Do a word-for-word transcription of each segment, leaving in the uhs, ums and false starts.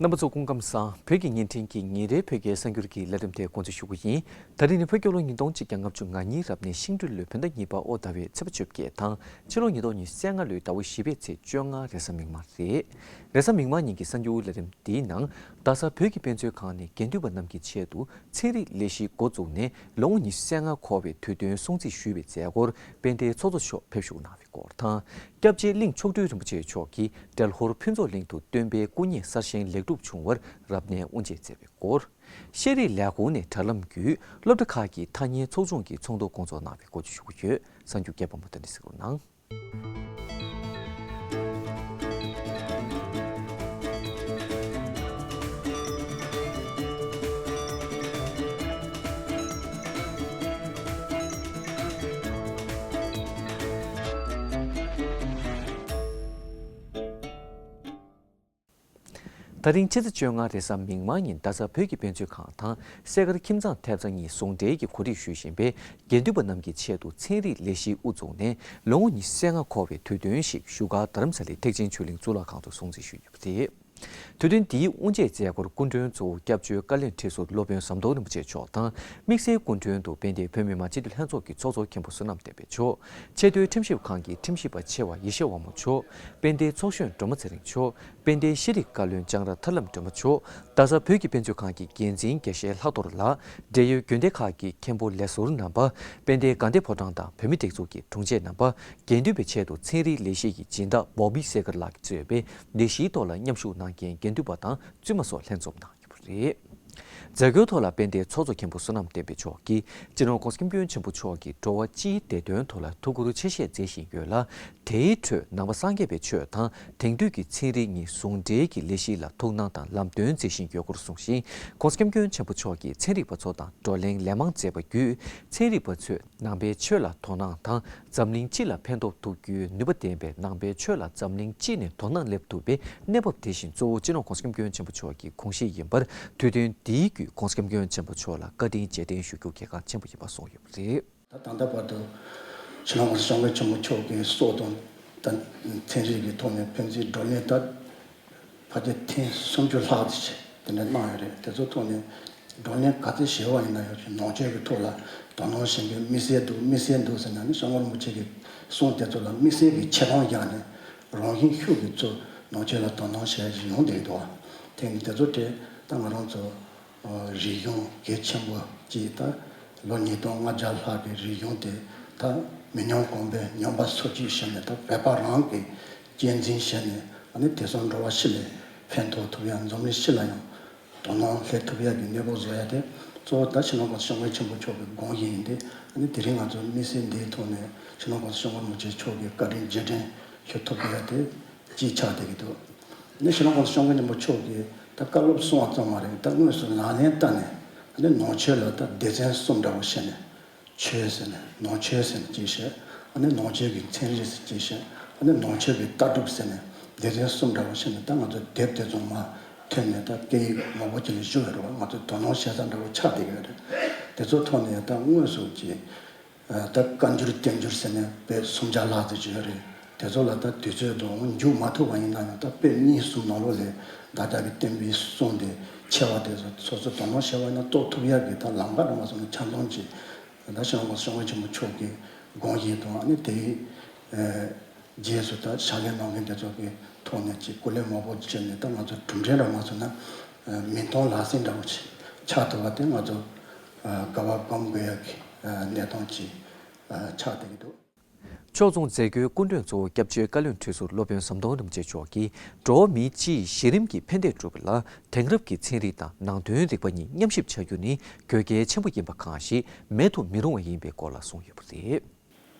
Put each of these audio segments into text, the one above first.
རྣམ་པ་ཚོ་སྐུ་ཁམས་བཟང་། བོད་ཀྱི་བརྙན་འཕྲིན་གྱི་ཉིན་རེའི་བོད་སྐད་གསར་འགྱུར་གྱི་ལས་རིམ་དེ་འགོ་འཛུགས་ཞུ་གི་ཡིན། ད་རིང་ནི་བོད་རྒྱལ་ལོ་ཉིས་སྟོང་གཅིག་བརྒྱ་ལྔ་བཅུ་ང་གཉིས་རབ་གནས་ཤིང་སྦྲུལ་ལོའི་བོད་ཟླ་གཉིས་པ་ཨོ་ཟླ་བའི་ཚེས་པ་བཅོ་བརྒྱད་དང་ཕྱི་ལོ་ཉིས་སྟོང་ཉི་ཤུ་རྩ་ལྔ་ལོའི་ཟླ་བ་བཞི་པའི་ཚེས་བཅོ་ལྔ་རེས་གཟའ་མིག་དམར་རེད། རེས་གཟའ་མིག་དམར་ཉིན་གྱི་གསར་འགྱུར་ལས་རིམ་འདིའི་ནང་རྡ་ས་བོད་ཀྱི་དཔེ་མཛོད་ཁང་ནས་དགེ་འདུན་པ་རྣམས་ཀྱི་ཆེད་དུ་ཚན་རིག་ལས་གཞི་འགོ་བཙུགས་ནས་ལོ་ངོ་ཉི་ཤུ་རྩ་ལྔ་འཁོར་བའི་དུས་སྟོན་སྲུང་བརྩི་ཞུས་པའི་མཛད་སྒོར་དཔལ་ལྡན་ཚོགས་གཙོ་མཆོག་ཕེབས་བཞུགས་གནང་བའི་སྐོར་དང་། སྐྱབས་རྗེ་གླིང་མཆོག་སྤྲུལ་རིན་པོ་ཆེ་མཆོག་གིས་བྲེལ་ཧོར་ཕུན་ཚོགས་གླིང་དུ་སྟོན་པའི་སྐུ་བརྙན་གསར་བཞེངས་ལེགས་གྲུབ་བྱུང་བར་རབ་གནས་དབུ་འབྱེད་མཛད་པའི་སྐོར། ཤེས་རིག་ལས་ཁུངས་ནས་དྲ་ལམ་བརྒྱུད་སློབ་གྲྭ་ཁག་གི་ཐ་སྙད་ཚོགས་ཆུང་གི་ཚོགས་འདུ་སྐོང་ཚོགས་གནང་བའི་སྐོར་བཅས་ཞུ་གི་ཡོད། གསར་འགྱུར་རྒྱས་པ་མུ་མཐུད་ནས་གཟིགས་རོགས་གནང་། ད་རིང་ཕྱི་ཚེས་བཅོ་ལྔ་རེས་གཟའ་མིག་དམར་ཉིན་རྡ་ས་བོད་ཀྱི་དཔེ་མཛོད་ཁང་དང་སེ་དཀར་ཁྱིམ་ཚང་ཐེབས་རྩ་གཉིས་ཟུང་འབྲེལ་གྱིས་གོ་སྒྲིག་ཞུས་བཞིན་པའི་དགེ་འདུན་པ་རྣམས་ཀྱི་ཆེད་དུ་ཚན་རིག་ལས་གཞི་དབུ་བཙུགས་ནས་ལོ་ངོ་ཉི་ཤུ་རྩ་ལྔ་འཁོར་བའི་དུས་སྟོན་ཞིག་བཞུགས་སྒར་རྡ་རམ་ས་ལའི་ཐེག་ཆེན་ཆོས་གླིང་གཙུག་ལག་ཁང་དུ་སྲུང་བརྩི་ཞུས་ཡོད་པ་རེད། དུས་སྟོན་འདིའི་དབུ་འབྱེད་མཛད་སྒོར་སྐུ་མགྲོན་གཙོ་བོ་སྐྱབས་བཅོལ་བཀའ་བློན་ཁྲི་ཟུར་སློབ་དཔོན་ཟམ་གདོང་རིན་པོ་ཆེ་མཆོག་དང་དམིགས་བསལ་སྐུ་མགྲོན་དུ་དཔལ་ལྡན་བོད་མི་མང་སྤྱི་འཐུས་ལྷན་ཚོགས་ཀྱི་ཚོགས་གཙོ་མཁན་པོ་བསོད་ནམས་བསྟན་འཕེལ་མཆོག་ཆེས་མཐོའི་ཁྲིམས་ཞིབ་ཁང་གི་ཁྲིམས་ཞིབ་པ་ཆེ་བ་ཡེ་ཤེས་དབང་མོ་མཆོག་དཔལ་ལྡན་ཚོགས་གཞོན་སྒྲོལ་མ་ཚེ་རིང་མཆོག་དཔལ་ལྡན་ཤེས་རིག་བཀའ་བློན་ལྕང་ར་ཐར་ལམ་སྒྲོལ་མ་མཆོག་རྡ་ས་བོད་ཀྱི་དཔེ་མཛོད་ཁང་གི་འགན་འཛིན་དགེ་བཤེས་ལྷག་རྡོར་ལགས། འབྲེལ་ཡོད་དགོན་སྡེ་ཁག་གི་མཁན་པོ་ལས་ཟུར་རྣམ་པ། དཔལ་ལྡན་དགའ་ལྡན་ཕོ་བྲང་དང་བོད་མི་སྒྲིག་འཛུགས་ཀྱི་དྲུང་ཆེ་རྣམ་པ། དགེ་འདུན་པའི་ཆེད་དུ་ཚན་རིག་ལས་གཞི་ཡི་སྦྱིན་བདག་བོ་བི་སེ་གར་ལགས་ཀྱིས་གཙོས་པའི་ལས་གཞིའི་ཐོག་ལ་མཉམ་ཞུགས་གནང་མཁན་དགེ་འདུན་པ་དང་བཙུན་མ་སོགས་ལྷན་འཛོམས་གནང་ཡོད་པ་རེད། མཛད་སྒོའི་ཐོག་ལ་དཔལ་ལྡན་ཚོགས་གཙོ་མཁན་པོ་བསོད་ནམས་བསྟན་འཕེལ་མཆོག་གིས་སྤྱི་ནོར་༸གོང་ས་༸སྐྱབས་མགོན་ཆེན་པོ་མཆོག་གིས་འགྲོ་བ་སྤྱིའི་བདེ་དོན་ཐོག་ལ་ཐུགས་ཁུར་ཆེ་བཞེས་མཛད་བཞིན་ཡོད་ལ། དེའི་ཁྲོད་ནང་པ་སངས་རྒྱས་པའི་ཆོས་དང་དེང་དུས་ཀྱི་ཚན་རིག་གཉིས་ཟུང་འབྲེལ་གྱི་ལས་གཞི་ལ་ཐུགས་སྣང་དང་ལམ་སྟོན་མཛད་བཞིན་ཡོད་སྐོར་གསུངས་ཤིང་། ༸གོང་ས་༸སྐྱབས་མགོན་ཆེན་པོ་མཆོག་གིས་ཚན་རིག་པ་ཚོ་དང་བགྲོ་གླེང་ལན་མང་མཛད་པ་བརྒྱུད། ཚན་རིག་པ་ཚོས་ནང་པའི་ཆོས་ལ་དོ་སྣང་དང་འཛམ་གླིང་སྤྱི་ལ་ཕན་ཐོགས་ཐུབ་རྒྱུའི་ནུས་པ་ལྡན་པའི་ནང་པའི་ཆོས་ལ་འཛམ་གླིང་སྤྱི་ནས་དོ་སྣང་སླེབས་ཐུབ་པའི་གནས་བབ་དེ་བཞིན་གཙོ་བོ་སྤྱི་ནོར་༸གོང་ས་༸སྐྱབས་མགོན་ཆེན་པོ་མཆོག་གི་དགོངས་གཞི་ཡིན་པར། དུས་སྟོན་འདིའི་བརྒྱུད་༸གོང་ས་༸སྐྱབས་མགོན་ཆེན་པོ་མཆོག་ལ་བཀའ་དྲིན་རྗེས་དྲན་ཞུ་རྒྱུ་གལ་འགངས་ཆེན་པོ་ཡིན་པ་གསུངས་ཡོད་པ་རེད། ད་ད་ལྟ་བར་དུ་སྤྱི་ནོར་༸གོང་ས་༸སྐྱབས་མགོན་ཆེན་པོ་མཆོག་གི་སྲོག་དང་ད་ཚན་རིག་གི་ཐོག་ནས་ཕན་ཚུན་བགྲོ་གླེང་ད་ཕལ་ཆེར་ཐེངས་སུམ་ཅུ་ལྷག་ཙམ་ཞིག་དེ་འདྲ་གནང་ཡོད་རེད། དེ་ཚོའི་ཐོག་ནས་བགྲོ་གླེང་ག་ཚོད་བྱས་པ་ཡིན་ན་ཡང་ནང་ཆོས་ཀྱི་ཐོག་ལ་དོ་སྣང་བྱེད་མཁན་དམིགས་བསལ་འདུག་དམིགས་བསལ་འདུག་ཟེར་ན་ནི་སྐྱབས་མགོན་རིན་པོ་ཆེ་གི་གསུང་དེ་ཚོ་ལ་དམིགས་བསལ་གྱི་ཆེ་མཐོང་བཞག་ནས་རང་བཞིན་ཤུགས་ཀྱིས་ཚུར་ནང་ཆོས་ལ་དོ་སྣང་བྱེད་ཡ་ཞིག་ཡོང་བསྡད་ཀྱི་འདུག་དེ་ནི་དེ་ཚོ་དེ་ད་ང་རང་ཚོ་རིག་གཞུང་གལ་ཆེན་པོ་ཅིག་ད་ལོ་ཉིས་སྟོང་ལྔ་བརྒྱ་ལྷག་གི་རིག་གཞུང་དེ་ད་མི་ཉམས་གོང་འཕེལ་ཉམས་པ་སོར་ཆུད་བྱས་ནས་ད་བོད་པ་རང་གིས་གཅེས་འཛིན་བྱས་ནས་ཨ་ནི་དེང་སང་འགྲོ་བ་སྤྱི་ལ་ཕན་ཐོགས་ཐུབ་ཡ་འཛམ་གླིང་སྤྱི་ལ་ཡང་དོ་སྣང་སླེབས་ཐུབ་ཡ་གི་གནས་བབ་བཟོ་ཡ་དེ་གཙོ་བོ་ད་སྤྱི་ནོར་༸གོང་ས་༸སྐྱབས་མགོན་ཆེན་པོ་མཆོག་གི་དགོངས་གཞི་ཡིན་ཏེ་ཨ་ནི་དེ་རིང་ང་ཚོ་དམིགས་བསལ་འདིའི་ཐོག་ནས་སྤྱི་ནོར་༸གོང་ས་༸སྐྱབས་མགོན་རིན་པོ་ཆེ་མཆོག་གི་བཀའ་དྲིན་རྗེས་དྲན་ཞུ་ཐུབ་ཡ་དེ་གཅིག་ཆགས་བསྡད་ཀྱི་འདུག་ནི་སྤྱི་ནོར་༸གོང་ས་༸སྐྱབས་མགོན་ཆེན་པོ་མཆོག་གིས་ད་བཀའ་སློབ་གསུང་བ་ཙམ་མ་རེད། ད་དངོས་སུ་ལག་ལེན་བསྟར་ནས་ཨ་ནི་ནང་ཆོས་ལ་ད་སྡེ་ཚན་གསུམ་འདྲ་བོ་བྱས་ནས་ཆོས་ཟེར་ནས་ནང་ཆོས་ཟེར་ནས་གཅིག་བཤད། ཨ་ནི་ནང་ཆོས་ཀྱི་ཚན་རིག་ཟེར་གཅིག་བཤད། ཨ་ནི་ནང་ཆོས་ཀྱི་ལྟ་གྲུབ་ཟེར་ནས་སྡེ་ཚན་གསུམ་འདྲ་བོ་བཤད་ནས་ད་ང་ཚོ་དེབ་དེ་ཚོ་མར་ཐོན་ནས་ད་སྐད་ཡིག་མང་པོ་ཅིག་ལ་བསྒྱུར་ཡོད་རེད་བ། ང་ཚོ་དོ་སྣང་བྱེད་ས་འདྲ་བོ་ཆགས་བསྡད་ཡོད་རེད། དེ་ཚོ་ཐོག་ནས་ད་དངོས་སུ་ཅིག་ད་བཀའ་འགྱུར་བསྟན་འགྱུར་ཟེར་ནས་དཔེ་སུམ་བརྒྱ་ལྷག་ཙམ་ཅིག་ཡོད་རེད། དེ་ཚོ་ལ་ད་དུས་ཚོད་དང་འཇུག་མ་ཐུབ་པ་ཡིན་ན་ཡང་ད་དཔེ་གཉིས་གསུམ་ནང་ལོགས་ལ་བདག་ཅག་གི་བསྟན་པའི་སྲུང་དེ་ཆེ་བ་དེ་ཚོ་སོ་སོ་དོ་སྣང་བྱས་པ་ཡིན་ན་རྟོགས་ཐུབ་ཡག་གི་ད་ལམ་ཁ་འདྲ་མ་སོང་ན་ཆ་ཚང་ཅིག་ད་ཤང་ཀང་ཤང་ཀང་ཆེན་པོ་མཆོག་གི་དགོངས་གཞི་དང་ཨ་ནི་དེའི་རྗེས་སུ་ད་ཕྱག་ལས་གནང་མཁན་དེ་ཚོ་གི་ཐོག་ནས་ཅིག་སྐུ་ལས་མང་པོ་བྱས་ནས་ད་ང་ཚོ་གྲུབ་འབྲས་འདྲ་མ་སོང་ན་མིང་མཐོང་ལག་ཟིན་འདྲ་བོ་ཅིག་ཆགས་ཐུབ་པ་དེ་ང་ཚོ་དགའ་བ་སྒོམ་དགོས་ཡག་གི་གནས་སྟངས་ཅིག་ཆགས་བསྡད་ཀྱི་འདུག་ཕྱོགས་མཚུངས་མཛད་སྒོའི་སྐུ་མགྲོན་གཙོ་བོ་སྐྱབས་བཅོལ་བཀའ་བློན་ཁྲི་ཟུར་སློབ་དཔོན་ཟམ་གདོང་རིན་པོ་ཆེ་མཆོག་གིས་འགྲོ་བ་མིའི་སྤྱི་ཡི་གཞི་རིམ་གྱི་ཕན་བདེ་སྒྲུབ་པ་ལ་དེང་རབས་ཀྱི་ཚན་རིག་དང་ནང་དོན་རིག་པ་གཉིས་མཉམ་གཤིབ་བྱ་རྒྱུ་ནི་དགོས་གལ་ཆེན་པོ་ཡིན་པ་གང་ཞིག་མེད་དུ་མི་རུང་བ་ཡིན་པའི་སྐོར་ལ་གསུངས་ཡོད་པ་རེད།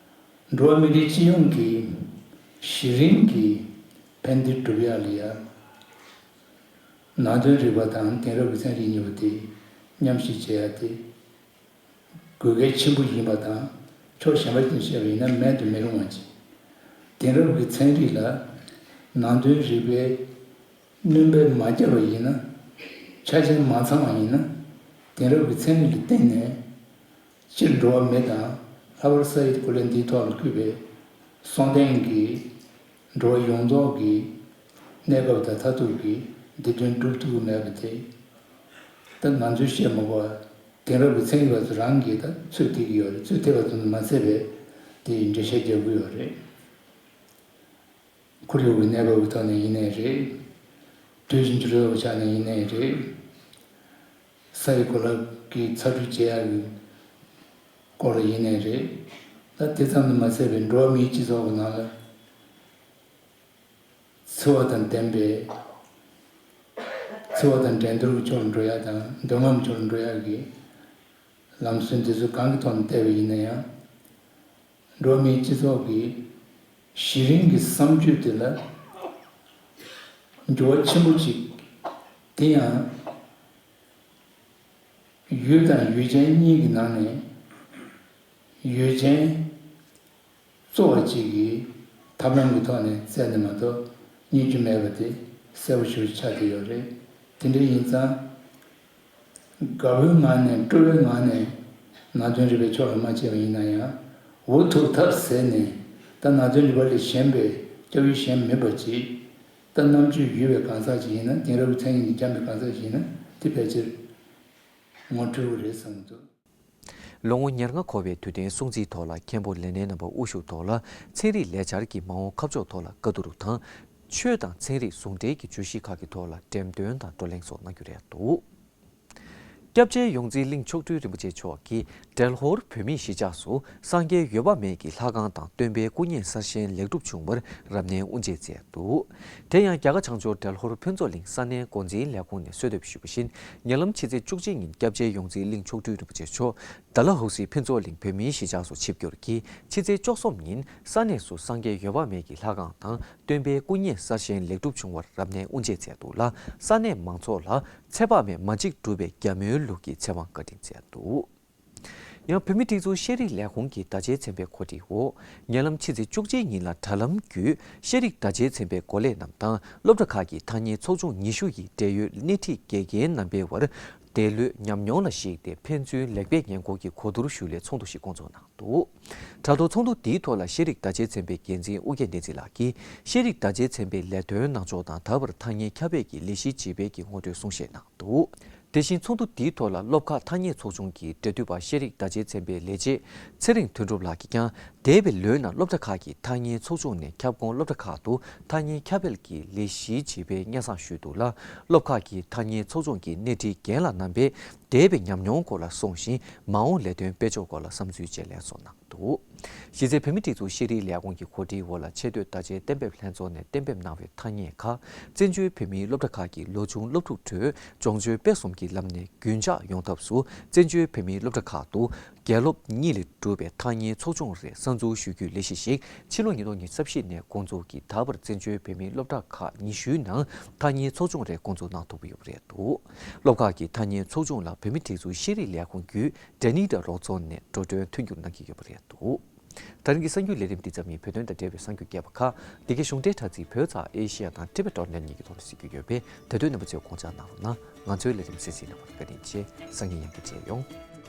འགྲོ་བ་མི་རིགས་སྤྱི་ཡོངས་ཀྱི་གཞི་རིམ་གྱི་ཕན་བདེ་སྒྲུབ་ཡག་ལ་ཡང་ནང་དོན་རིག་པ་དང་དེང་རབས་ཀྱི་ཚན་རིག་གཉིས་པོ་དེ་མཉམ་གཤིབ་བྱེད་ཡག་དེ། དགོས་གལ་ཆེན་པོ་ཡིན་པ་དང་ཕྱོགས་གཞན་པ་ཅན་བཤད་པ་ཡིན་ན་མེད་དུ་མི་རུང་བ་ཅིག་དེང་རབས་ཀྱི་ཚན་རིག་ལ་ནང་དོན་རིག་པའི་སྣོན་པ་མ་བརྒྱབ་པ་ཡིན་ན་ཆ་རྐྱེན་མ་ཚང་བ་ཡིན་ན་དེང་རབས་ཀྱི་ཚན་རིག་ལ་བརྟེན་ནས་སྤྱིར་འགྲོ་བ་མི་དང་ལྷག་པར་ས་ཡི་གོ་ལའི་འདིའི་ཐོག་ལ་བཀོད་པའི་སྲོང་བཙན་གྱི་འགྲོ་བ་ཡོངས་རྫོགས་ཀྱི་གནས་སྐབས་དང་མཐར་ཐུག་གི་ འདི་དོན་སྒྲུབ་ཐུབ་ཀྱི་མེད་པ་དེ། ད་ང་ཚོས་བཤད་མ་དགོས་པ། དེང་རབས་ཀྱི་ཚན་རིག་པ་ཚོ་རང་གིས་ད་ཚོད་ཐིག་གི་ཡོད་རེད། ཚོད་ཐིག་པ་ཚོ་མ་ཚད་པའི་དེ་འགྲེལ་བཤད་རྒྱག་གི་ཡོད་རེད། ཁོར་ཡུག་གི་གནས་བབ་ཀྱི་ཐོག་ནས་ཡིན་ནའི་རེད། དུས་ཀྱི་འགྱུར་ལྡོག་གི་ཆ་ནས་ཡིན་ནའི་རེད། ས་ཡི་གོ་ལ་གི་ཚ་དྲོད་འཇལ་ཡག་གི་སྐོར་ལ་ཡིན་ནའི་རེད། ད་དེ་ཙམ་དུ་མ་ཟད་པའི་འགྲོ་བ་མིའི་སྤྱི་ཚོགས་ཀྱི་ནང་ལ། འཚེ་བ་དང་ལྡན་པའི། འཚེ་བ་དང་འགྲན་བསྡུར་གྱི་ཕྱོགས་ལ་འགྲོ་ཡག་དང་འདོད་རྔམ་ཕྱོགས་ལ་འགྲོ་ཡག་གི་ལམ་སྲོལ་འདི་ཚོ་གང་གི་ཐོག་ནས་བལྟས་པ་ཡིན་ན་ཡང་། འགྲོ་བ་མིའི་སྤྱི་ཚོགས་ཀྱི་གཞི་རིམ་གྱི་བསམ་སྤྱོད་དེ་ལ་འགྱུར་བ་ཆེན་པོ་ཅིག་དེ་ཡང་ཡུལ་དང་ཡུལ་ཅན་གཉིས་ཀྱི་ནང་ནས་ཡུལ་ཅན་གཙོ་བོ་གཅིག་གིས་ཐབས་ལམ་གྱི་ཐོག་ནས་བཙལ་ནས་མ་གཏོགས་རྙེད་རྒྱུ་མེད་པ་དེ་གསལ་པོ་ཞེ་པོ་ཆགས་བསྡད་ཡོད་རེད། དེ་འདྲ་ཡིན་ཙང་། དགའ་བོའི་ངང་ནས་སྤྲོ་བའི་ངང་ནས་ནང་དོན་རིག་པའི་ཕྱོགས་ལ་མ་ཕྱིན་པ་ཡིན་ན་ཡང་། འུ་ཐུག་ཐབས་ཟད་ནས་ད་ནང་དོན་རིག་པ་ལས་གཞན་པའི་སྐྱབས་ཡུལ་གཞན་མེད་པ་ཅིག་ད་རྣམ་དཔྱོད་ཡོད་པའི་གང་ཟག་ཅིག་ཡིན་ན། དེང་རབས་ཀྱི་མཚན་ཉིད་ཀྱིས་བསྐྱངས་པའི་གང་ཟག་ཅིག་ཡིན་ན་དེ་ཕལ་ཆེར་ངོ་འཕྲོད་ཀྱི་རེད་བསམ་གྱི་འདུག་ལོ་ངོ་ཉེར་ལྔ་འཁོར་བའི་དུས་དྲན་སྲུང་བརྩིའི་ཐོག་ལ་མཁན་པོ་ལས་སྣེ་རྣམ་པ་དབུ་བཞུགས་ཐོག་ལ་ཚན་རིག་ལས་འཆར་གྱི་མ་འོངས་ཁ་ཕྱོགས་ཐོག་ལ་བཀའ་བསྡུར་དང་། ཆོས་དང་ཚན་རིག་ཟུང་འབྲེལ་གྱི་བརྗོད་གཞི་ཁག་གི་ཐོག་ལ་འགྲེམས་སྟོན་དང་བགྲོ་གླེང་སོགས་གནང་རྒྱུ་རེད་འདུག་སྐྱབས་རྗེ་ཡོངས་འཛིན་གླིང་མཆོག་སྤྲུལ་རིན་པོ་ཆེ་མཆོག་གིས་འབྲས་ལྷོར་བོད་མིའི་གཞིས་ཆགས་སུ་སངས་རྒྱས་འོད་དཔག་མེད་ཀྱི་ལྷ་ཁང་དང་སྟོན་པའི་སྐུ་བརྙན་གསར་བཞེངས་ལེགས་གྲུབ་བྱུང་བར་རབ་གནས་དབུ་འབྱེད་མཛད་འདུག་དེ་ཡང་རྒྱ་གར་བྱང་ཕྱོགས་འབྲས་ལྷོར་ཕུན་ཚོགས་གླིང་ས་གནས་འགོ་འཛིན་ལས་ཁུངས་ནས་གསོལ་འདེབས་ཞུས་པ་བཞིན། ཉེ་ལམ་ཕྱི་ཚེས་བཅུ་གཅིག་ཉིན་སྐྱབས་རྗེ་ཡོངས་འཛིན་གླིང་མཆོག་སྤྲུལ་རིན་པོ་ཆེ་མཆོག་ཌལ་ཧོ་སི་ཕུན་ཚོགས་གླིང་བོད་མིའི་གཞིས་ཆགས་སུ་ཆིབས་བསྒྱུར་གྱིས། ཕྱི་ཚེས་བཅུ་གསུམ་ཉིན་ས་གནས་སུ་སངས་རྒྱས་འོད་དཔག་མེད་ཀྱི་ལྷ་ཁང་དང་སྟོན་པའི་སྐུ་བརྙན་གསར་བཞེངས་ལེགས་གྲུབ་བྱུང་བར་རབ་གནས་དབུ་འབྱེད་མཛད་འདུག་ལ། ས་གནས་མང་ཚོགས་ལ་ཚེ་དཔག་མེད་མ་གཅིག་སྒྲུབ་པའི་རྒྱ་མོའི་ལུགས་ཀྱི་ཚེ་དབང་བཀའ་དྲིན་སྩལ་འདུག་ཡང་བོད་མིའི་སྒྲིག་འཛུགས་ཤེས་རིག་ལས་ཁུངས་ཀྱི་བརྡ་ཆད་ཚན་པའི་གོ་སྒྲིག་འོག་ཉེ་ལམ་ཕྱི་ཚེས་བཅུ་གཅིག་ཉིན་ལ་དྲ་ལམ་བརྒྱུད་ཤེས་རིག་བརྡ་ཆད་ཚན་པའི་འགོ་ལས་རྣམས་དང་སློབ་གྲྭ་ཁག་གི་ཐག་ཉེ་ཚོགས་ཆུང་ཉི་ཤུ་ཡི་འབྲེལ་ཡོད་སྣེ་ཁྲིད་དགེ་རྒན་རྣམ་པའི་དབར། འདས་ལོའི་ཉམས་མྱོང་ལ་གཞིགས་ཏེ་ཕན་ཚུན་ལེགས་སྤེལ་ཉེན་འཁོར་གྱི་གོ་བསྡུར་ཞུ་སླད་ཚོགས་འདུ་ཞིག་བསྐོང་ཚོགས་གནང་འདུག་དྲ་ཐོག་ཚོགས་འདུ་འདིའི་ཐོག་ལ་ཤེས་རིག་བརྡ་ཆད་ཚན་པའི་འགན་འཛིན་ཨུ་རྒྱན་བསྟན་འཛིན་ལགས་ཀྱིས་ཤེས་རིག་བརྡ་ཆད་ཚན་པའི་ལས་དོན་གནང་ཕྱོགས་དང་ད་བར་ཐག་ཉེ་ཁྱབ་སྤེལ་གྱི་ལས་གཞི་ཇི་སྤེལ་གྱི་ངོ་སྤྲོད་གསུང་བཤད་གནང་འདུག་དེ་བཞིན་ཚོགས་འདུ་འདིའི་ཐོག་ལ་སློབ་ཁག་ཐག་ཉེ་ཚོགས་ཆུང་གི་འབྲེལ་མཐུད་པ་ཤེས་རིག་བརྡ་ཆད་ཚན་པའི་ལས་བྱེད་ཚེ་རིང་དོན་གྲུབ་ལགས་ཀྱིས་ཀྱང་། འདས་པའི་ལོའི་ནང་སློབ་གྲྭ་ཁག་གི་ཐག་ཉེ་ཚོགས་ཆུང་ནས་ཁྱབ་ཁོངས་སློབ་གྲྭ་ཁག་ཏུ་ཐག་ཉེ་ཁྱབ་སྤེལ་གྱི་ལས་གཞིའི་ཇི་སྤེལ་སྙན་སེང་ཞུས་འདུག་ལ། སློབ་ཁག་གི་ཐག་ཉེ་ཚོགས་ཆུང་གི་སྣེ་ཁྲིད་རྒན་ལགས་རྣམ་པས་འདས་པའི་ཉམས་མྱོང་སྐོར་ལ་གསུངས་ཤིང་། མ་འོངས་ལས་དོན་སྤེལ་ཕྱོགས་སྐོར་ལ་བསམ་ཚུལ་བཅས་ལེན་གསུངས་གནང་འདུག་གཞི་རྩའི་བོད་མིའི་སྒྲིག་འཛུགས་ཤེས་རིག་ལས་ཁུངས་ཀྱི་གོ་སྒྲིག་འོག་ལ་ཆེས་མཐོའི་བརྡ་ཆད་གཏན་འབེབས་ལྷན་ཚོགས་ནས་གཏན་འབེབས་གནང་བའི་ཐ་སྙད་ཁག་བཙན་བྱོལ་བོད་མིའི་སློབ་གྲྭ་ཁག་གི་ལོ་ཆུང་སློབ་ཕྲུག་ཁྲོད་སྦྱོང་སྤྱོད་སྤེལ་གསུམ་གྱི་ལམ་ནས་རྒྱུན་འཇགས་ཡོང་ཐབས་སུ་བཙན་བྱོལ་བོད་མིའི་སློབ་གྲྭ་ཁག་ཏུ་དགེ་སློབ་གཉིས་ལས་གྲུབ་པའི་ཐ་སྙད་ཚོགས་ཆུང་རེ་གསར་འཛུགས་ཞུ་རྒྱུའི་ལས་གཞི་ཞིག་ཕྱི་ལོ་ཉིས་སྟོང་ཉི་ཤུ་རྩ་བཞི་ནས་འགོ་འཛུགས་ཀྱིས་ད་བར་བཙན་བྱོལ་བོད་མིའི་སློབ་གྲྭ་ཁག་ཉི་ཤུའི་ནང་ཐ་སྙད་ཚོགས་ཆུང་རེ་འགོ་འཛུགས་གནང་ཐུབ་ཡོད་པ་རེད་འདུག་སློབ་ཁག་གི་ཐ་སྙད་ཚོགས་ཆུང་ལ་བོད་མིའི་སྒྲིག་འཛུགས་ཤེས་རིག་ལས་ཁུངས་བརྒྱུད་ཌེ་ནི་ཌ་རོགས་ཚོགས་ནས་འགྲོ་གྲོན་མཐུན་འགྱུར་གནང་གི་ཡོད་པ་རེད་འདུག་ད་རིང་གི་གསར་འགྱུར་ལས་རིམ་འདི་ཙམ་ཡིན། བོད་དོན་དང་འབྲེལ་བའི་གསར་འགྱུར་རྒྱས་པ་ཁག་འདི་གའི་གཞུང་འབྲེལ་དྲ་ཚིགས་བོད་ཙ་ཨེ་ཤི་ཡ་དང་ཊི་བེ་ཊི་ཌོ་ཊི་ནེ་ཊི་གཉིས་ཀྱི་ཐོག་ནས་གཟིགས་རྒྱུ་ཡོད་པས། དེ་དུས་རྣམ་པ་ཚོས་དགོངས་འཇགས་གནང་རོགས་གནང་། ང་ཚོའི་ལས་རིམ་གསན་གཟིགས་གནང་བར་བཀའ་དྲིན་ཆེ། སང་ཉིན་ཡང་བསྐྱར་མཇལ་ཡོང་།